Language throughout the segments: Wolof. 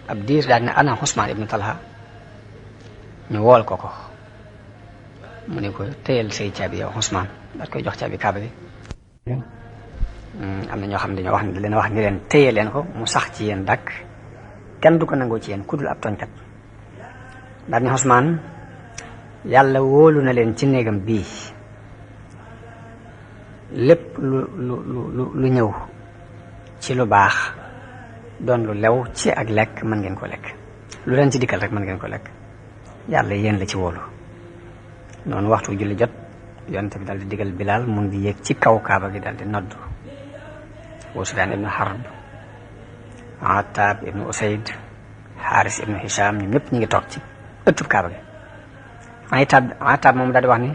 ab diir daal ne ana Usmaan ibnu Talha ñu wool ko mu ne ko téyel say caabi yow Usmaan daal koy jox caabi kaaba bi. am na ñoo xam ne dañoo wax ne leen wax ni leen téye leen ko mu sax ci yéen dakk kenn du ko nangoo ci yéen ku dul ab tooñkat daal ne Usmaan yàlla wóolu na leen ci néegam bii lépp lu ñëw ci lu baax doon lu lew ci ak lekk mën ngeen ko lekk lu leen ci dikkal rek mën ngeen ko lekk yàlla yéen la ci wóolu. noonu waxtu julli jot yonent bi daal di digal Bilaal mu ngi yéeg ci kaw kaaba gi daal di noddu. Abu Sufyaan ibnu Harb, Attaab ibnu Usayd, Xaaris ibnu Hisham ñoom ñëpp ñu ngi toog ci ëttub kaaba gi. Attaab moom daal di wax ni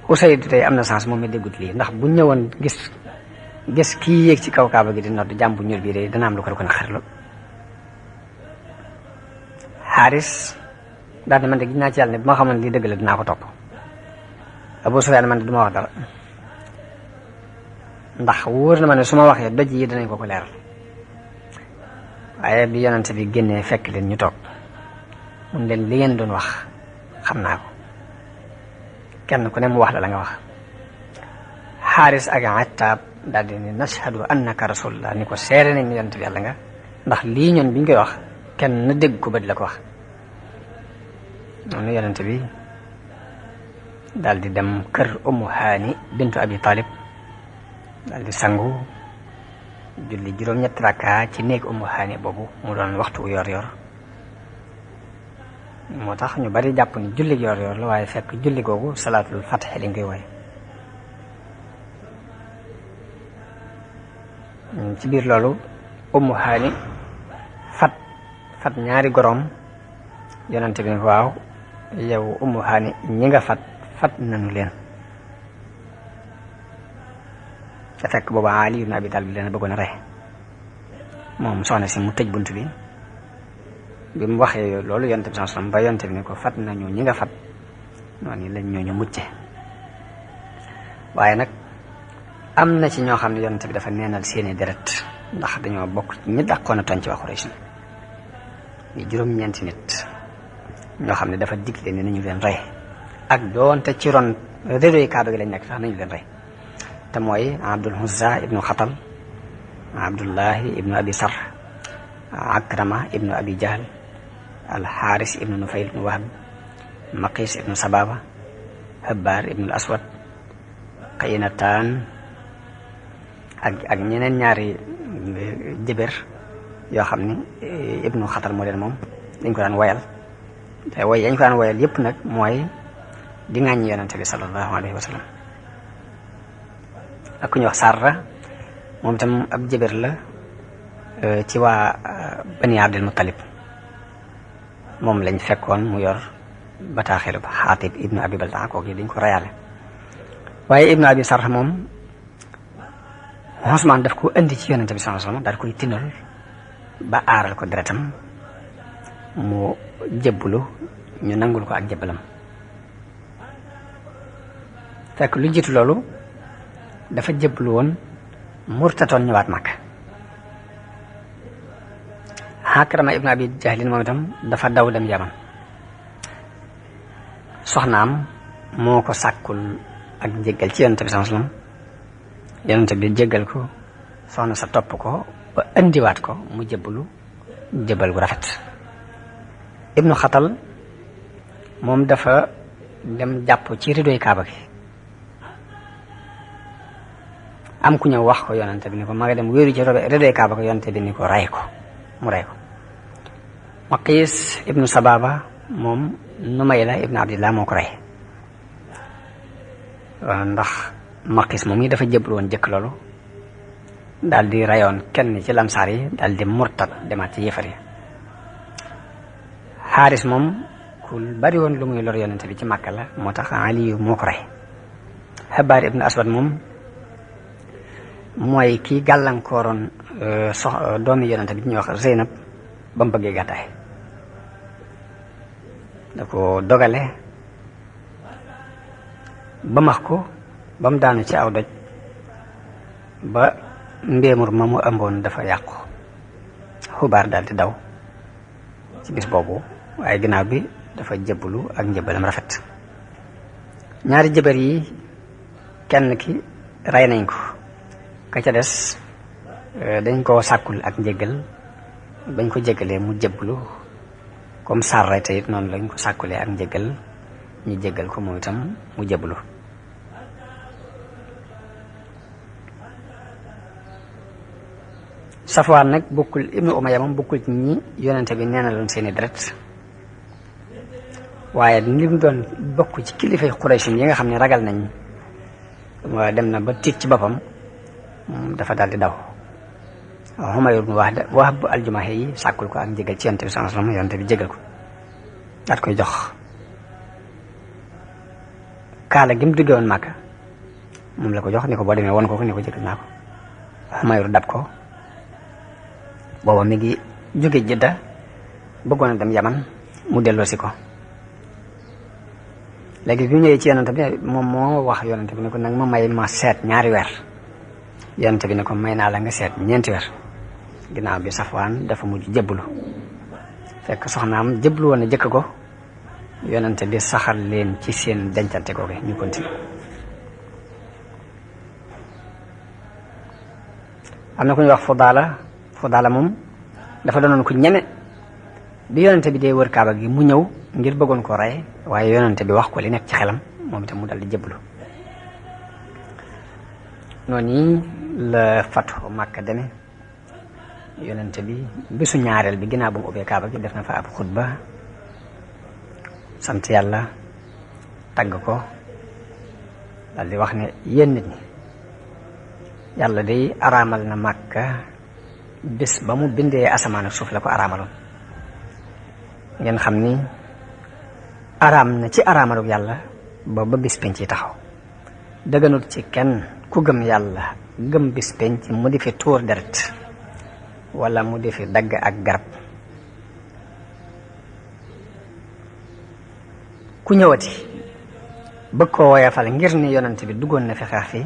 Usayd tey am na sens moom mi déggut lii ndax bu ñëwoon gis kii yéeg ci kaw kaaba gi di nodd jàmm bu ñuul bii de dana am lu ko naqari lool. Xaaris daal di man de gis naa ci yàlla ne bu ma xamoon lii dëgg la dinaa ko topp. Abu Sufyaan man de du ma wax dara ndax wóor na ma ne su ma waxee doj yi danañ ko leeral. waaye bi yonent bi génnee fekk leen ñu toog mun leen li ngeen doon wax xam naa ko kenn ku ne mu wax la nga wax. Xaaris ak Attaab daal di ne nashhadu annaka rasulullah ni ko seere nañ ni yonent bi yàlla nga ndax lii ñoon biñ koy wax kenn na dégg ko bët la ko wax. noonu yonent bi daal di dem kër Ummu Haani bintu Abi Talib daal di sangu julli juróom-ñetti rakka ci néeg Ummu Haani boobu mu doon waxtu yor-yor. moo tax ñu bari jàpp ni julli yor-yor la waaye fekk julli googu salaatul fatx liñ koy wooye. ci biir loolu Ummu Haani fat ñaari gorom yonent bi ne waaw yow Ummu Haani ñi nga fat nañu leen. te fekk booba Ali ibn Abi Talib leen bëggoon a rey moom soxna si mu tëj bunt bi mu waxee loolu yonent bi sallallahu alayhi wasallam ba yonent bi ne ko fat nañu ñi nga fat noonu lañ ñooñu mucce. waaye nag am na ci ñoo xam ne yonent bi dafa neenal seeni deret ndax dañoo bokk ñi dàqoon a tooñ ci waa Quraysh ni juróom-ñeenti nit ñoo xam ne dafa digle ne nañu leen rey ak doonte ci ron rédoy kaaba gi lañ nekk sax nañu leen rey. te mooy Abdul Uzza ibnu Xatal, Abdullahi ibnu Abi Sarh, Akrama ibnu Abi Jahl, Alxaaris ibnu Nufayl ibnu Wahb, Maqis ibnu Sababa, Habbar ibnu Aswad, Qaynataan ak ñeneen ñaari jëbër yoo xam ni ibnu Xatal moo leen moom dañ ko daan woyal te woy yañ ko daan woyal yépp nag mooy di ŋàññi yonente bi sallallahu alayhi wa sallam. ak ku ñuy wax Sarra moom itam ab jëbër la ci waa Bani Abdul Muttalib moom lañ fekkoon mu yor bataaxelu Xaatib ibnu Abi Baltaa kooku dañ ko rayaale. waaye ibnu Abi Sarh moom Usmaan daf ko indi ci yonente bi sallallahu alayhi wasallam daal koy tinal ba aaral ko deretam mu jébbalu ñu nangul ko ak jébbalam. fekk lu jiitu loolu dafa jébbalu woon murtatoon ñëwaat Makka. Akrama ibnu Abi Jahlin moom itam dafa daw dem Yaman soxnaam moo ko sàkkul ak njéggal ci yonente bi sallallahu alayhi wasallam yonente bi jéggal ko soxna sa topp ko ba indiwaat ko mu jébbalu jébbal gu rafet. ibnu Xatal moom dafa dem jàpp ci ridoy kaaba gi am ku ñëw wax ko yonente bi ni ko ma nga dem wéeru ci ridoy kaaba gi yonente bi ni ko ray ko mu ray ko. Maqis ibnu Sababa moom Numayla ibnu Abdillah moo ko rey ndax Maqis moom yi dafa jébbalu woon jëkk loolu daal di rayoon kenn ci lamsaar yi daal di murtad demaat ci yéefar yi. Xaaris moom ku bari woon lu muy lor yonente bi ci Màkka la moo tax Ali moo ko rey. Habbar ibnu Aswad moom mooy kii gàllankooroon doomi yonente bi ñuy wax Zeynab ba mu bëggee gàddaay da ko dogale ba max ko ba mu daanu ci aw doj ba mbéemur ma mu ëmboon dafa yàqu xubaar daal di daw ci bis boobu, waaye ginnaaw bi dafa jëbbalu ak njëbbalam rafet. ñaari jëbër yi kenn ki rey nañ ko, ka ca des dañ koo sàkkul ak njëggal, bañ ko jéggalee mu jëbbalu comme sarre te it noonu lañ ko sàkkulee ak njëggal, ñu jéggal ko moom itam mu jëbbalu. Safwaan nag bokkul, ibnu Umayya moom bokkul ci ñi yonente bi nee na loon seeni deret, waaye li mu doon bokk ci kilifay Quraysh yi nga xam ne ragal nañ dem na ba tiit ci boppam, dafa daal di daw. Umayr ibn Wahb al-Jumahi yi sàkkul ko ak njëgal ci yonente bi sallallahu alayhi wasallam, yonente bi jégal ko daat koy jox kaala gi mu duggee woon Màkka, moom la ko jox ni ko boo demee won ko ni ko jégal naa ko. Umayr dab ko, booba mi ngi jóge Jidda bëggoon a dem Yaman, mu delloosi ko. léegi bi ñëwee ci yonente bi moom moo wax yonente bi ne ko nag ma may ma seet ñaari weer. yonente bi ne ko may naa la nga seet ñeenti weer. ginnaaw bi Safwaan dafa mujj jëbblu, fekk soxnaam jëbblu woon na jëkk ko, yonente bi saxal leen ci seen dencante googu ñu continue. am na ku ñuy wax Fudaala moom dafa doonoon ku ñeme. bi yonente bi dee wër kaaba gi mu ñëw ngir bëggoon ko rey, waaye yonente bi wax ko li nekk ci xelam, moom itam mu dal di jëbblu. noonu la fatu Makka deme. yonente bi bisu ñaareel bi ginnaaw bu mu ubbee kaaba gi def na fa ab xutba, sant yàlla, tagg ko, dal di wax ne yéen nit ñi, yàlla day araamal na Makka bis ba mu bindee asamaan ak suuf la ko araamaloon. ngeen xam ni araam na ci araamaluk yàlla ba bis penc yi taxaw. dëgganut ci kenn ku gëm yàlla gëm bis penc mu di fi tuur deret wala mu di fi dagg ak garab. ku ñëwati bëgg koo woyafal ngir ni yonent bi duggoon na fi xeex fi,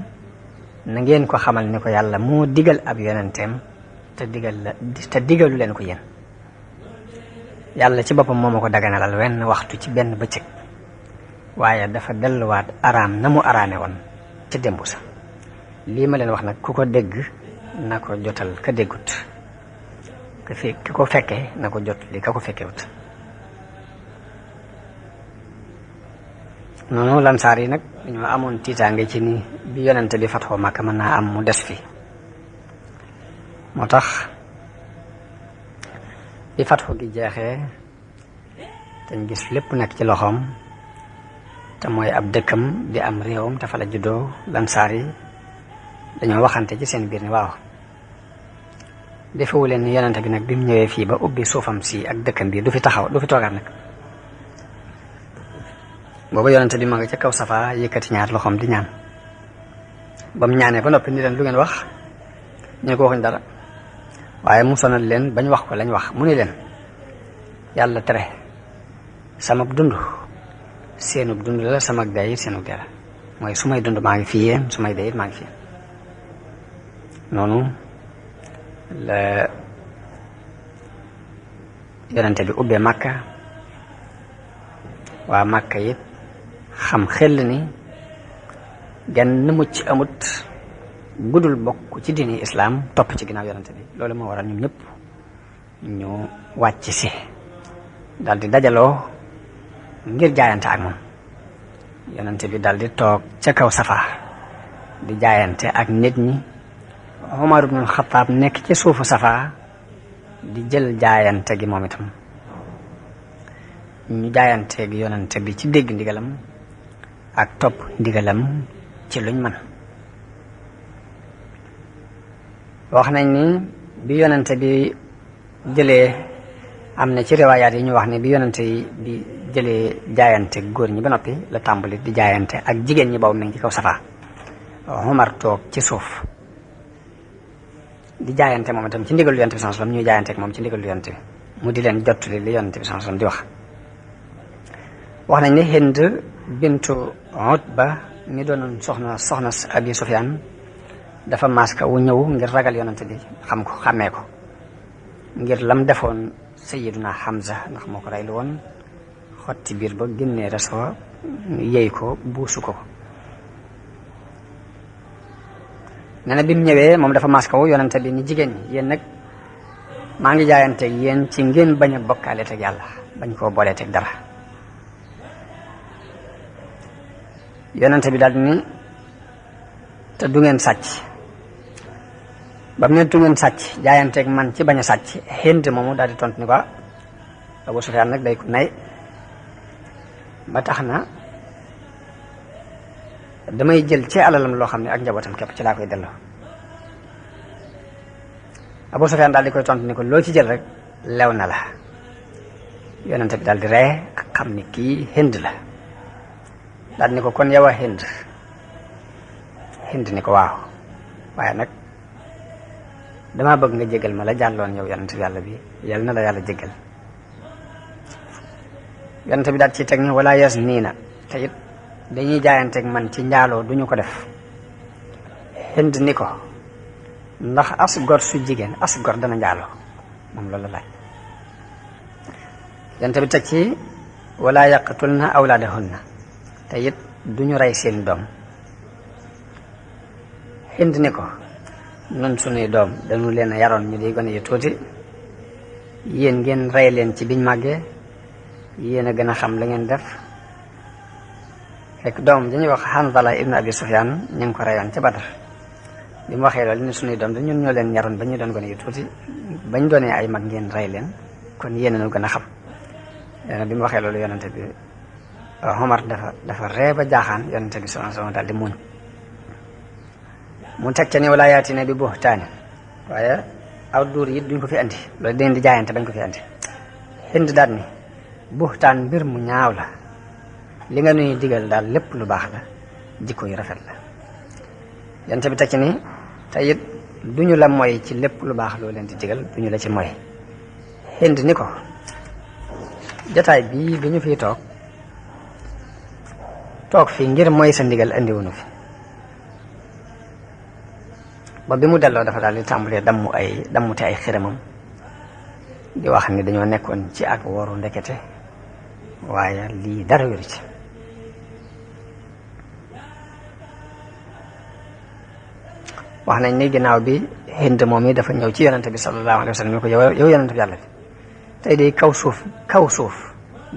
na ngeen ko xamal ni ko yàlla moo digal ab yonenteem te digalu leen ko yéen. yàlla ci boppam moo ma ko daganalal wenn waxtu ci benn bëccëg, waaye dafa delluwaat araam na mu araame woon ci démb sa. lii ma leen wax nag ku ko dégg na ko jotal ka déggut, ki ko fekkee na ko jot li ka ko fekkewut. noonu lansaar yi nag dañoo amoon tiitaange ci ni bi yonente bi fatxoo Makka mën naa am mu des fi. moo tax bi fatxu gi jeexee dañ gis lépp nekk ci loxoom, te mooy ab dëkkam di am réewam te fa la juddoo. lansaar yi dañoo waxante ci seen biir ni waaw, defewu leen ni yonente bi nag bi mu ñëwee fii ba ubbi suufam si ak dëkkam bi du fi toogaat nag. booba yonente bi ma nga ca kaw Safa yëkkati ñaar loxoom di ñaan. ba mu ñaanee ba noppi ni leen lu ngeen wax, ñu ko waxuñ dara, waaye mu sonal leen bañ wax ko lañ wax. mu ni leen yàlla tere samab dund seenub dund la, samag dee it seenub dee la. mooy su may dund maa ngi fi yéen, su may dee it maa ngi fi yéen. noonu la yonente bi ubbee Makka. waa Makka it xam xel ni genn mucc amut gudul bokk ci diini islaam topp ci ginnaaw yonente bi. loolu moo waral ñun ñëpp ñu wàcc si dal di dajaloo ngir jaayante ak moom. yonente bi dal di toog ca kaw Safa di jaayante ak nit ñi. Umar ibn Xattaab nekk ci suufu Safa di jël jaayante gi moom itam. ñu jaayanteeg yonente bi ci dégg ndigalam ak topp ndigalam ci luñ mën. wax nañ ni bi yonente bi jëlee, am na ci riwaayaat yi ñu wax ne bi yonente bi jëlee jaayante góor ñi ba noppi la tàmbali di jaayante ak jigéen ñi boobu mi ngi ci kaw Safa. Umar toog ci suuf di jaayante moom itam ci ndigalu yonente bi sallallahu alayhi wasallam, ñuy jaayanteeg moom ci ndigalu yonente bi, mu di leen jottali li yonente bi sallallahu alayhi wasallam di wax. wax nañ ne Hind bintu Utba mi doonoon soxna Abi Sufyaan dafa maska wu ñëw ngir ragal yonante bi xam ko xàmmee ko. ngir lam defoon Sayyiduna Hamza ndax moo ko reylu woon xotti biir ba génnee res wa yey ko buusu ko nee na bi mu ñëwee moom dafa mas kaw yonente bi ni jigéen ñi yéen nag maa ngi jaayanteeg yéen ci ngeen bañ a bokkaale teg yàlla bañ koo boolee teg dara yonente bi daal di ni te du ngeen sàcc ba mu ne du ngeen sàcc jaayanteeg man ci bañ a sàcc Hind moomu daal di tontu ni ko Abu Sufyaan nag day ko nay ba tax na damay jël ci alalam loo xam ne ak njabootam képp ci laa koy delloo Abu Sufyaan daal di koy tontu ni ko loo ci jël rek lew na la yonente bi daal di ree ak xam ni kii Hind la daal ni ko kon yow a Hind ni ko waaw waaye nag damaa bëgg nga jégal ma la jàlloon yow yonente bi yàlla bi yal na la yàlla jégal yonente bi daal ci teg ni wala yes nii na te it dañuy jaayanteeg man ci njaaloo duñu ko def Hind ni ko ndax as gor su jigéen as gor dana njaaloo moom loolu la laaj yonente bi teg ci wala yaqtulna awlaadahunna te it duñu rey seen doom Hind ni ko nun sunuy doom dañu leen a yaroon ñu di gone yu tuuti yéen ngeen rey leen ci biñ màggee yéen a gën a xam la ngeen def fekk doom dañuy wax Hanzala ibn Abi Sufyaan ñu ngi ko reyoon ca Badar bi mu waxee loolu ni sunuy doom ñun ñoo leen yaroon ba ñu doon gone yu tuuti bañ doonee ay mag ngeen rey leen kon yéen a gën a xam bi mu waxee loolu yonente bi Omar dafa ree ba jaaxaan yonente bi sallallahu alayhi wasallam daal di muñ mu teg ca ni wala yaati ne bi buhtaani waaye aw duur yi duñ ko fi andi loolu dañ di jaayante bañ ko fi andi Hind daal ni buhtaan mbir mu ñaaw la li nga nuy digal daal lépp lu baax la jikko yu rafet la yonente bi teg ci ni te it duñu la moy ci lépp lu baax loo leen di digal duñu la ci moy Hind ni ko jataay bii bi ñu fiy toog fii ngir mooy sa ndigal andiwunu fi ba bi mu delloo dafa daal di tàmbalee dammute ay xiramam di wax ni dañoo nekkoon ci ak woru ndekete waaye lii dara wéru ci wax nañ ni ginnaaw bi Hind moom yi dafa ñëw ci yonente bi sallallahu alayhi wa sallam ni ko yow yonente bi yàlla bi tey de kaw suuf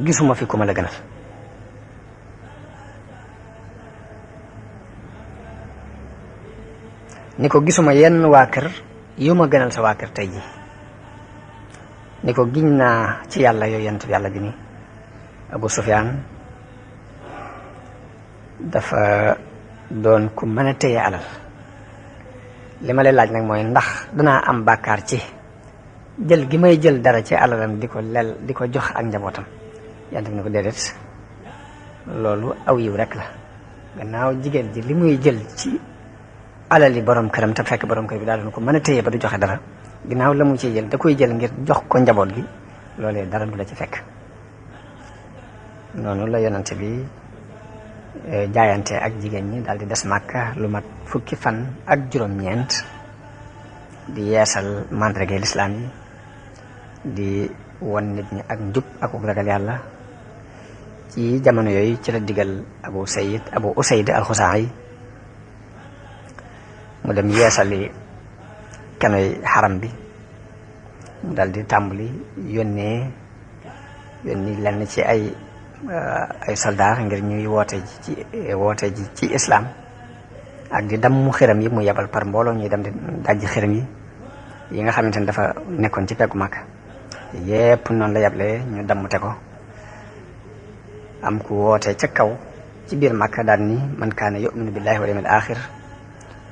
gisuma fi ku ma la gënal ni ko gisuma yenn waa kër yu ma gënal sa waa kër tey ji ni ko giñ naa ci yàlla yow yonent bi yàlla bi ni Abu Sufyaan dafa doon ku mën a téye alal li ma lay laaj nag mooy ndax danaa am bàkkaar ci jël gi may jël dara ci alalam di ko jox ak njabootam yonent bi ni ko déedéet loolu aw yiw rek la gannaaw jigéen ji li muy jël ci alali borom këram te fekk borom kër bi daal na ko mën a téye ba du joxe dara ginnaaw la mu ciy jël da koy jël ngir jox ko njaboot gi loolee dara du la ci fekk noonu la yonante bi jaayante ak jigéen ñi daal di des Màkka lu mat fukki fan ak juróom-ñeent di yeesal mandargay lislaam yi di won nit ñi ak njub ak ragal yàlla ci jamono yooyu ci la digal Abu Usayd al-Xuzaa'i mu dem yeesali kenoy xaram bi mu dal di tàmbali yónni lenn ci ay soldaar ngir ñuy woote ji ci islam ak di damm xiram yi mu yebal par mbooloo ñuy dem di dajji xiram yi nga xamante ne dafa nekkoon ci peggu Makka yépp noonu la yeble ñu dammute ko am ku woote ca kaw ci biir Makka daal ni man kaana yu'minu billahi wal yawmil aaxir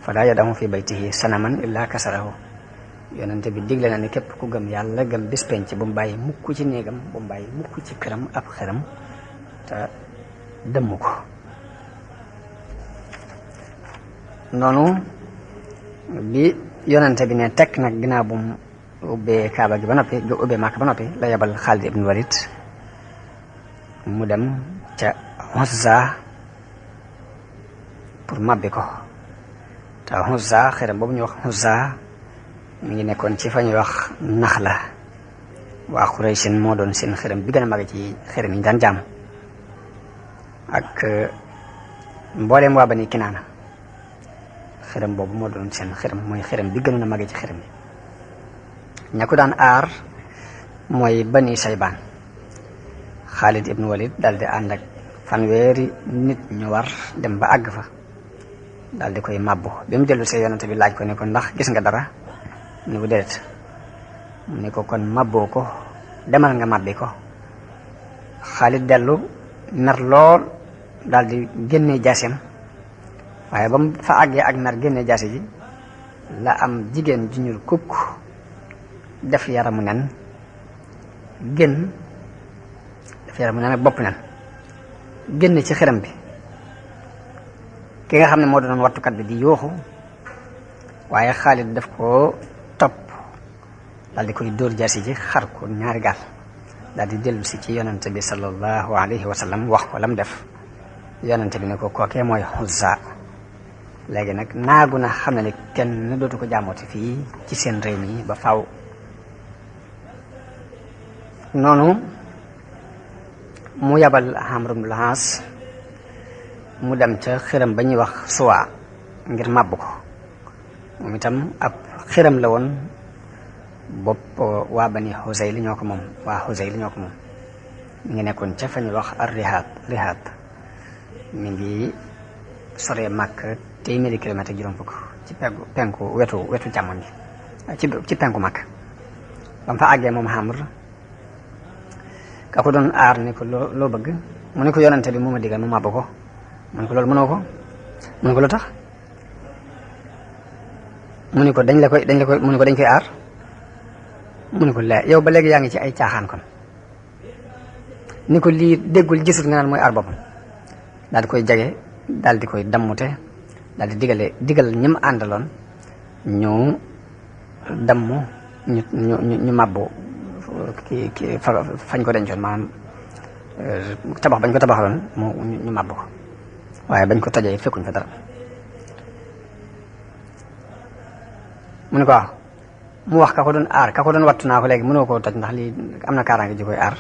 fala yadamu fi baytihi sanaman illa kasarahu yonente bi digle na ni képp ku gëm yàlla gëm bis penc bu mu bàyyi mukk ci néegam bu mu bàyyi mukk ci këram ab xëram te dëmm ko noonu bi yonente bi ne tekk nag ginnaaw bu mu ubbee kaaba gi ba noppi ubbee Makka ba noppi la yebal Xaalid ibn Walid mu dem ca Uzza pour mabbi ko te Uzza xëram boobu ñuy wax Uzza mi ngi nekkoon ci fa ñuy wax Naxla waa Xuraysin moo doon seen xërëm bi gën a mag ci xërëm yi ñu daan jaamu ak mbooleem waa Bani Kinaana xërëm boobu moo doon seen xërëm mooy xërëm bi gënoon a mag ci xërëm yi. ña ko daan aar mooy Bani Saybaan. Xaalid ibnu Walid daal di ànd ak fanweeri nit ñu war dem ba àgg fa daal di koy màbbu bi mu dellu see yonante bi laaj ko ne ko ndax gis nga dara ni bu déet mu ne ko kon màbboo ko demal nga màbbi ko. Xaalid dellu mer lool daal di génnee jaaseem waaye ba mu fa àggee ak mer génnee jaase ji la am jigéen ju ñuul kukk def yaramu nen génn def yaramu nen ak bopp nen génn ci xërëm bi. ki nga xam ne moo doon wattukat bi di yooxu waaye Xaalid daf ko topp daal di koy dóor jaasi ji xar ko ñaari gaal daal di dellu si ci yonante bi sallallahu alayhi wa sallam wax ko lam def. yonante bi ne ko kookee mooy Uzza léegi nag naagu na xam ne ni kenn dootu ko jaamooti fii ci seen réew mi ba faw. noonu mu yabal Amr ibn al-As mu dem ca xërëm ba ñuy wax Suwa ngir màbb ko. moom itam ab xërëm la woon bopp waa Bani Huzayl ñoo ko moom waa Huzayl ñoo ko moom mi ngi nekkoon ca fa ñuy wax ar-Rihaab mi ngi soree Makka téeméeri kilomètre juróom fukk ci penku wetu càmmoñ gi ci penku Makka. ba mu fa àggee moom Amr ka ko doon aar ni ko loo bëgg mu ne ko yonante bi mu ma digal mu màbb ko. mu ne ko loolu mënoo ko mu ne ko lu tax mu ne ko dañ koy aar mu ne ko yow ba léegi yaa ngi ci ay caaxaan kon ni ko lii déggul gisul nga naan mooy aar boppam. daal di koy jage daal di koy dammute daal di digal ñi mu àndaloon ñu damm ñu màbbu ki fañ ko dencoon maanaam tabax bañ ko tabaxaloon ñu màbbu ko waaye bañ ko tojee fekkuñ fa dara. mu ne ko waaw mu wax ka ko doon aar ka ko doon wattu naa ko léegi mënoo koo toj ndax lii am na kaaraange ji koy aar.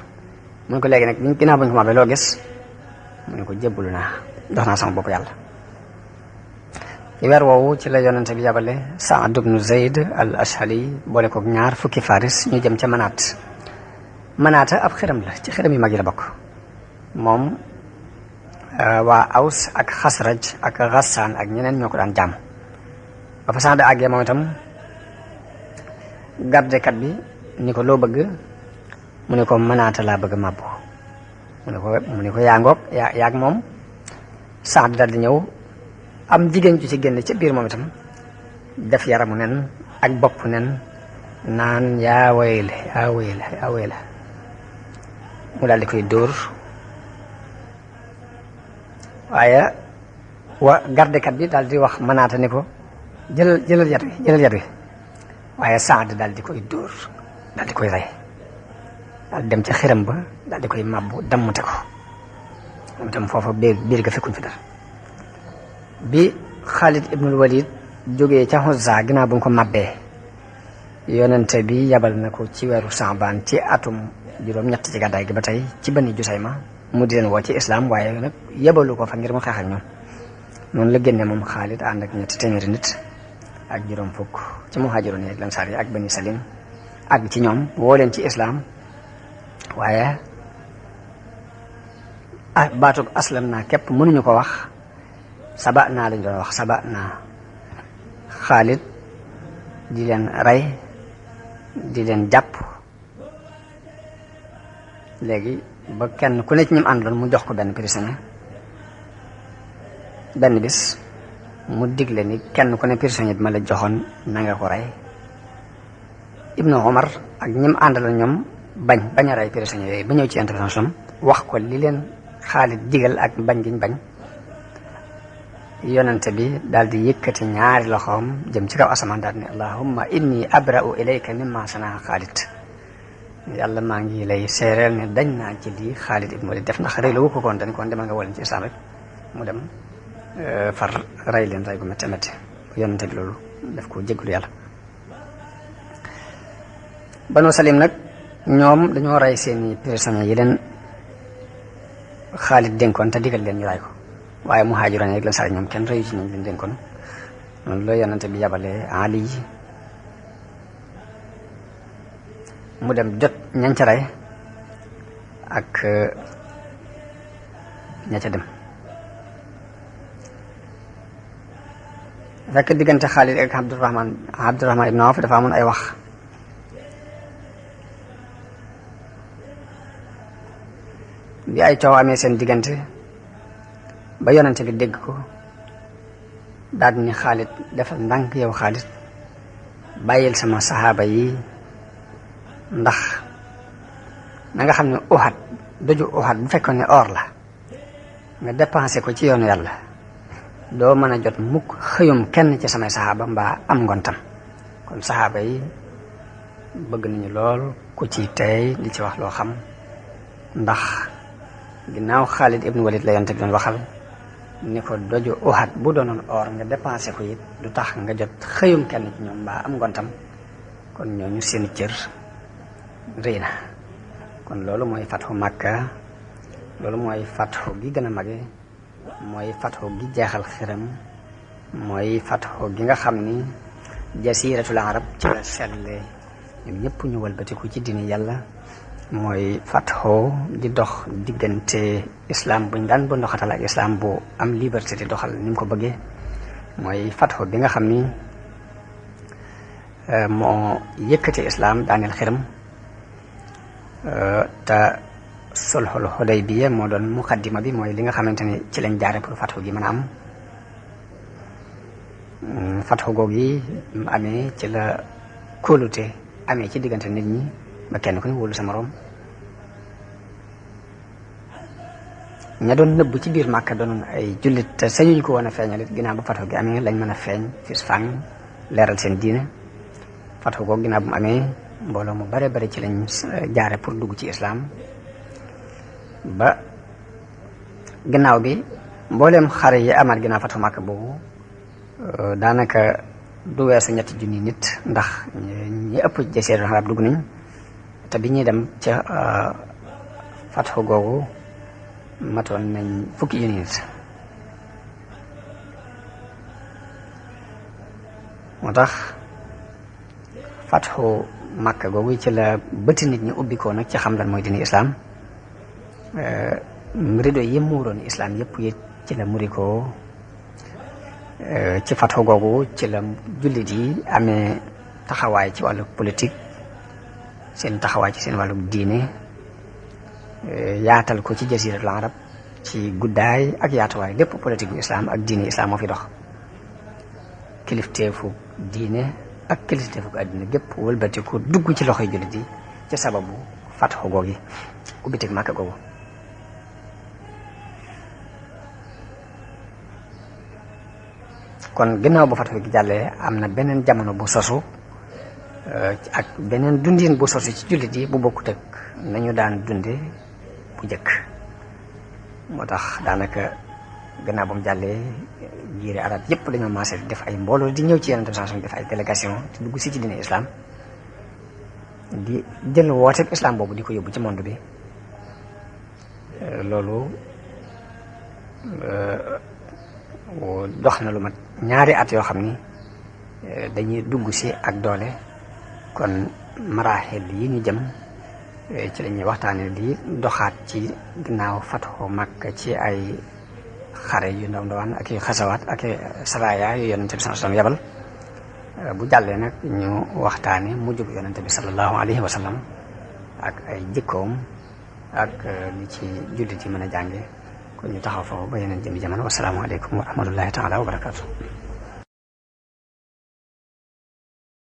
mu ne ko léegi nag ginnaaw bañ ko màbbee loo gis mu ne ko jébbalu naa dox naa sama bopp yàlla. ci weer woowu ci la yonente bi yabale Saad ibnu Zayd al Ashhali boole ko ñaar fukki faris ñu jëm ca Manaata ab xërëm la ci xërëm yu mag yi la bokk. moom waa Aws ak Xasraj ak Gassaan ak ñeneen ñoo ko daan jàmm. ba fa Saad àggee moom itam gardekat bi ni ko loo bëgg mu ne ko Manaata laa bëgg màbbu mu ne ko yaa ngoog yaag moom. Saad daal di ñëw am jigéen ju ci génn ca biir moom itam def yaramu nen ak bopp nen naan yaa wayla mu daal di koy dóor waaye gardekat bi daal di wax Manaata ni ko jëlal yat wi waaye Saad daal di koy dóor daal di koy rey daal dem ca xiram ba daal di koy màbbu dammute ko moom itam foofa biir ga fekkuñ fi dara. bi Xaalid ibnul Walid jógee ca Uzza ginnaaw bu mu ko màbbee yonente bi yabal na ko ci weeru Saabaan ci atum juróom-ñett ci gàddaay gi ba tey ci Bani Jusayma mu di leen woo ci islam waaye nag yebalu ko fa ngir mu xeex ak ñoom. noonu la génne moom Xaalid ànd ak ñetti téeméeri nit ak juróom fukk ci muhaajiroon yi ak lansaar yi ak Bani Salim ak ci ñoom woo leen ci islam waaye baatub aslam naa képp mënuñu ko wax. saba naa lañ doon wax saba naa. Xaalid di leen rey di leen jàpp léegi ba kenn ku ne ci ñim àndoon mu jox ko benn prisonnier benn bis mu digle ni kenn ku ne prisonnier bi ma la joxoon na nga ko rey. Ibnu Omar ak ñim àndaloon ñoom bañ a rey prisonnier yooyu ba ñëw ci intervention wax ko li leen Xaalid digal ak bañ giñ bañ. yonente bi daal di yëkkati ñaari loxoom jëm ci kaw asamaan daal ne allahumma inni abra'u ilayka mimma sanaa Xaalid yàlla maa ngi lay seereel ne dañ naa ci lii Xaalid ibn Walid def ndax rey la wu ko koon dañ koon demal nga woleen ci islam rek mu dem far rey leen rey gu métti métti yonente bi loolu daf ko jégalu yàlla. Banu Salim nag ñoom dañoo rey seeni prisonniers yi leen Xaalid dénkoon te digal leen ñu ray ko waaye muhaajiroon yi ak Ansaar ñoom kenn reyu ci ñoom leen dénkoon noonu la yonente bi yabalee Ali mu dem jot ñañ ca rey ak ña ca dem fekk diggante Xaalid ak Abdurahman ibn Awf dafa amoon ay wax bi ay coow amee seen diggante ba yonente bi dégg ko daal ni Xaalid defal ndànk yow Xaalid bàyyil sama saxaaba yi ndax na nga xam ne Uhud doju Uhud bu fekkoon ne or la nga dépensé ko ci yoonu yàlla doo mën a jot mukk xëyum kenn ci samay saxaaba mbaa am ngontam kon saxaaba yi bëgg nañu lool ku ci tey di ci wax loo xam ndax ginnaaw Xaalid ibn Walid la yonte bi doon waxal ni ko doju Uhud bu doonoon or nga dépensé ko it du tax nga jot xëyum kenn ci ñoom mbaa am ngontam kon ñooñu seeni cër rëy na kon loolu mooy fatxu Makka loolu mooy fatxu gi gën a mage mooy fatxu gi jeexal xiram mooy fatxu gi nga xam ni jasiratul arab ci la selle ñoom ñëpp ñu walbatiku ci dini yàlla mooy fatxu di dox diggante islam buñ daan bu ndoxatal ak islam bu am liberté di doxal ni mu ko bëggee mooy fatxu bi nga xam ni moo yëkkati islam daaneel xiram te sulhul Hudaybiya moo doon muqaddima bi mooy li nga xamante ni ci lañ jaare pour fatxu gi mën a am fatxu googu yi amee ci la kóolute amee ci diggante nit ñi ba kenn ku ne wóolu sa moroom ña doon nëbb ci biir Màkka doonoon ay jullit te sañuñ ko woon a feeñal it ginnaaw ba fatxu gi amee lañ mën a feeñ fis fang leeral seen diine fatxu googu ginnaaw bu mu amee mbooloo mu bare bare ci lañ jaare pour dugg ci islam ba ginnaaw bi mbooleem xare yi amaat ginnaaw fatxu Màkka boobu daanaka du weesu 3 junni nit ndax ñi ëpp jasiiratul arab dugg nañ te bi ñuy dem ca fatxu googu matoon nañ 10 junni nit moo tax fatxu Makka googu ci la bëti nit ñi ubbikoo nag ci xam lan mooy dini islam rido yi muuroon islam yëpp yi ci la murikoo ci fatxu googu ci la jullit yi amee taxawaay ci wàllu politique seen taxawaay ci seen wàllu diine yaatal ko ci jasiratul arab ci guddaay ak yaatuwaay lépp politique bu islam ak diine islam moo fi dox kilifteefu diine ak kilifteefu àddina gépp wëlbatiku dugg ci loxoy jullit yi ci sababu fatxu googi ubbiteg Màkka googu kon ginnaaw bu fatxu gi jàllee am na beneen jamono bu sosu ak beneen dundin bu sosu ci jullit yi bu bokkut ak nañu daan dunde bu njëkk moo tax daanaka gannaaw ba mu jàllee jiiri arab yëpp dañoo maase def ay mbooloo di ñëw ci yeneen station def ay délégation te dugg si ci diine islam di jël wooteeg islam boobu di ko yóbbu ci monde bi loolu dox na lu mat 2 at yoo xam ni dañuy dugg si ak doole kon maraaxil yi ñu jëm ci la ñuy waxtaane di doxaat ci ginnaaw fatxu Makka ci ay xare yu ndaw ndawaan ak i xasawaat ak i saraya yu yonente bi sallallahu alayhi wa sallam yabal bu jàllee nag ñu waxtaane mujjug yonente bi sallallahu alayhi wa sallam ak ay jikkoom ak li ci jullit yi mën a jànge kon ñu taxaw foofu ba yeneen jëmi jamono wasalaamu aleykum wa rahmatullahi taala wa barakatu